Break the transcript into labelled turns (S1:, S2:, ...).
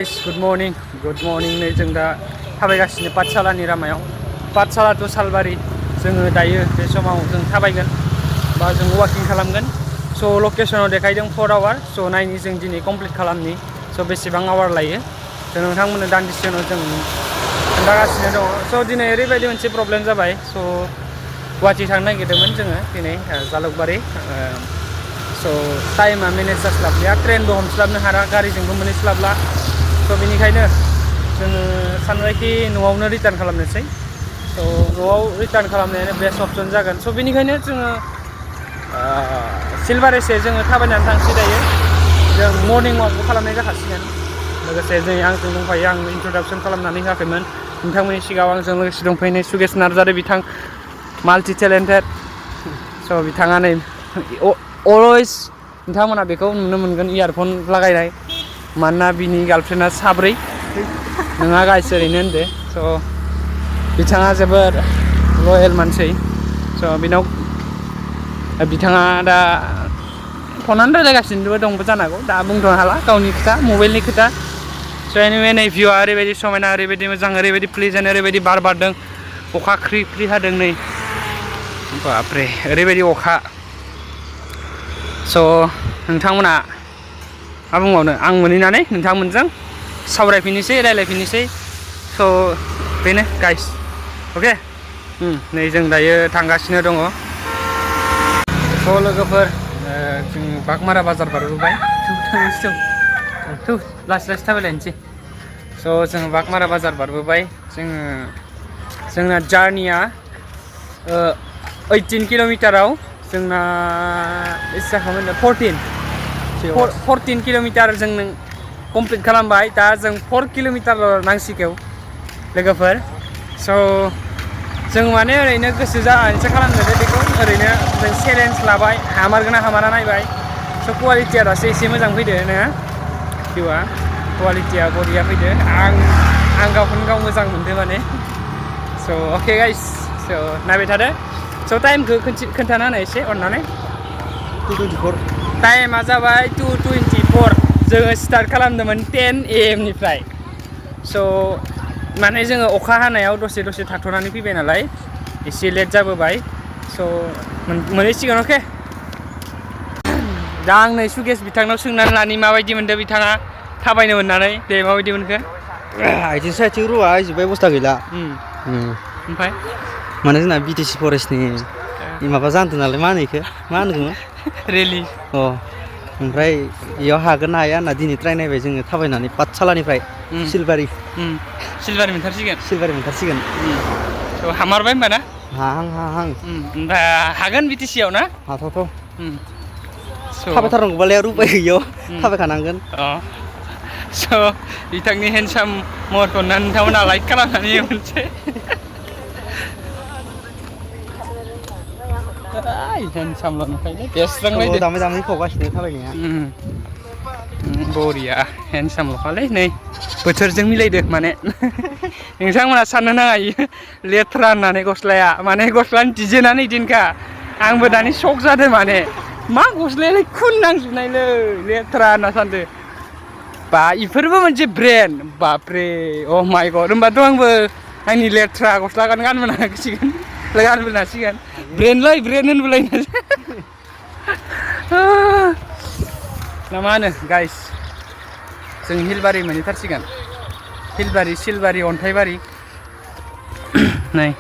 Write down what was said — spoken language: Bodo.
S1: Good morning नै जों दा थाबायगासिनो पाठसालानि लामायाव पाठसाला टु सालबारि जोङो दायो बे समाव जों थाबायगोन बा जों वाकिं खालामगोन स' लकेसनाव देखायदों 4 आवर स' नायनि जों दिनै कमप्लिट खालामनि स' बेसेबां आवार लायो जों नोंथांमोननो दान्दिसे उनाव जों खोन्थागासिनो दङ स' दिनै ओरैबायदि मोनसे प्रब्लेम जाबाय स' गुवाहाटि थांनो नागिरदोंमोन जोङो दिनै जालुकबारि स' टाइमा मेनेज जास्लाबलिया ट्रेनबो हमस्लाबनो हाला गारिजोंबो मोनहैस्लाबला स' बेनिखायनो जोङो सानबायखि न'आवनो रिटार्न खालामनोसै स' न'आव रिटार्न खालामनायानो बेस्ट अपसन जागोन स' बेनिखायनो जोङो सिलबारिसे जोङो थाबायनानै थांसै दायो जों मर्निं वाकबो खालामनाय जाखासिगोन लोगोसे जों आंजों दंफायो आं इन्ट्रडाक्सन खालामनानै होआखैमोन नोंथांमोननि सिगाङाव आंजों लोगोसे दंफैनाय सुगेश नार्जारि बिथां माल्टि टेलेन्टेड स' बिथाङा नै अलवेज नोंथांमोना बेखौ नुनो मोनगोन इयारफन लागायनाय मानोना बिनि गार्लफ्रेन्डआ साब्रै नोंहा गाइस ओरैनो होनदो स' बिथाङा जोबोद लयेल मानसि स' बिनाव बिथाङा दा फनानो रायलायगासिनोबो दंबो जानो हागौ दा बुंथ'नो हाला गावनि खोथा मबाइलनि खोथा स' एनिवे नै भिउआ ओरैबायदि समायना ओरैबायदि मोजां ओरैबायदि प्लेजेन्ट ओरैबायदि बार बारदों अखा ख्रि ख्रि हादों नै बापरे ओरैबायदि अखा स' नोंथांमोना मा बुंबावनो आं मोनहैनानै नोंथांमोनजों सावरायफिननोसै रायलायफिननोसै स' बेनो गाइस अके नै जों दायो थांगासिनो दङ स' लोगोफोर जों बागमारा बाजार बारबोबाय लासै लासै थाबायलायनोसै स' जों बागमारा बाजार बारबोबाय जोंना जार्निया 18 किल'मिटाराव जोंना बेसे जाखोमोन 14 किल'मिटार जों कमप्लिट खालामबाय दा जों 4 किल'मिटार नांसिगौ लोगोफोर स' जों माने ओरैनो गोसो जानानैसो खालामदों बेखौ ओरैनो जों चेलेन्ज लाबाय हामारगोन ना हामारा नायबाय स' कुवालिटिया दासो एसे मोजां फैदो ना भिउआ कुवालिटिया बरिया फैदो आं गावखौनो गाव मोजां मोनदों माने स' अके गाइस स' नायबाय थादो स' टाइमखौ खोन्थाना होनाय एसे अननानै
S2: 2:24
S1: टाइमा जाबाय 2:24 जोङो स्टार्ट खालामदोंमोन 10 AM निफ्राय स' माने जोङो अखा हानायाव दसे थाथ'नानै फैबाय नालाय एसे लेट जाबोबाय स' मोनहैसिगोन अके दा आं नै सुगेश बिथांनाव सोंनानै लानि माबायदि मोनदों बिथाङा थाबायनो मोननानै दे माबायदि मोनखो
S2: आथिं साइथिं रुवा जोब्बाय बस्था गैला
S1: ओमफ्राय
S2: माने जोंना बिटिसि फरेस्टनि माबा जानदों नालाय मा होनो इखो मा होनगोन
S1: रेलि
S2: ओमफ्राय इयाव हागोन ना हाया होनना दिनै ट्राय नायबाय जोङो थाबायनानै पाठसालानिफ्राय सिलबारि मोनथारसिगोन
S1: स' हामारबाय होनबा ना
S2: हाहां
S1: ओमफ्राय हागोन बिटिसियाव ना
S2: हाथावथाव थाबायथारनांगौबालाय आरो उपाय गैयियाव थाबायखानांगोन
S1: स' बिथांनि हेन्डसाम महरखौ नोंथांमोना लाइक खालामनानै मोनसे हेन्डसामल' नुखायो देरस्रांलायदो
S2: दामै खावगासिनो थाबायनाया
S1: बरिया हेन्डसामल'खालै नै बोथोरजों मिलायदो माने नोंथांमोना साननो नाङा लेथ्रा होननानै गस्लाया माने गस्लानि डिजाइनानो इदिनोखा आंबो दानि शक जादों माने मा गस्लायालाय खुन नांजोबनायलै लेथ्रा होनना सानदो बा इफोरबो मोनसे ब्रेन्ड बापरे अ माय गड होमबाथ' आंबो आंनि लेथ्रा गस्ला गानबोनांसिगोन ब्रेन्ड होनबोलायनो ना मा होनो गाइस जों हिलबारि मोनहैथारसिगोन सिलबारि अन्थाइबारि नै